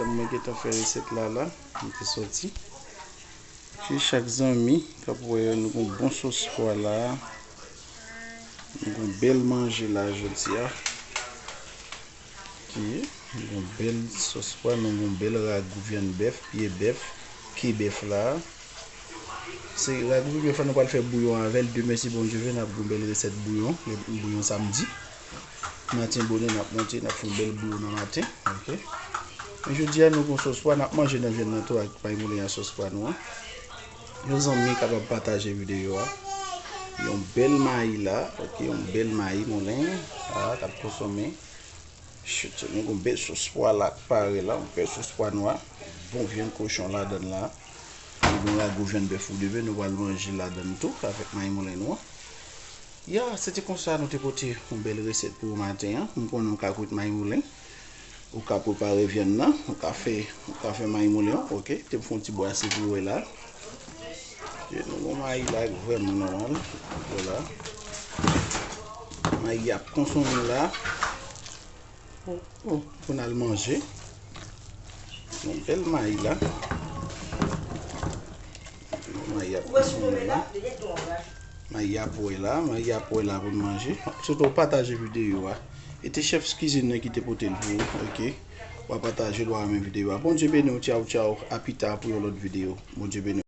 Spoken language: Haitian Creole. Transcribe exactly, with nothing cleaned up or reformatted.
Mwen gentan fè resèt la la, m te sòti. Se chak zanmi k ap wè yo, nou gon bon sòs pwa la. Nou gon bèl manje la jodi a. Ok, nou gon bèl sòs pwa, nou gon bèl ragou vyann bèf, pye bèf, ke bèf la. Se ragou vyann bèf la nou pral fè bouyon avè l. Demen si Bondye vle, n ap gon bèl resèt bouyon, bouyon samdi. Maten bonè n ap monte, n ap fè yon bèl bouyon nan maten, ok. Men jodi a nou gon sòs pwa, n ap manje nan vyann nan tou ak may moulen a sòs pwa nou an. Yon zanmi kapab pataje videyo a. Yon bèl mayi la, ok, yon bèl mayi moulen la k ap konsome. Chut, nou gon bèl sòs pwa la k pare la, yon bèl sòs pwa nwa. Bon vyann kochon ladan l la. Nou gon ragou vyann bèf ou demen, nou pral manje ladan l tou avèk may moulen nou an. Ya, se te konsa nou te pote yon bèl resèt pou ou maten an. M konnen w ka kwit may moulen. Ou ka prepare vyann nan, ou ka fè, ou ka fè may moulen an, ok. Te m fè yon ti bwase pou w wè la. Ok, nou gon mayi la vrèman nòmal. Vwala. Mayi ap konsome la. Oh, oh, pou n al manje. Yon bèl mayi la. Mayi ap konsome la. Mayi ap wè la, mayi ap wè la pou n manje. Sitou pataje videyo a. E te chèf kizin nan ki te pote l pou ou, ok. W a pataje l, w a renmen videyo a. Bondye beni w, tchaw, tchaw. A pita pou yon lòt videyo. Bondye beni w.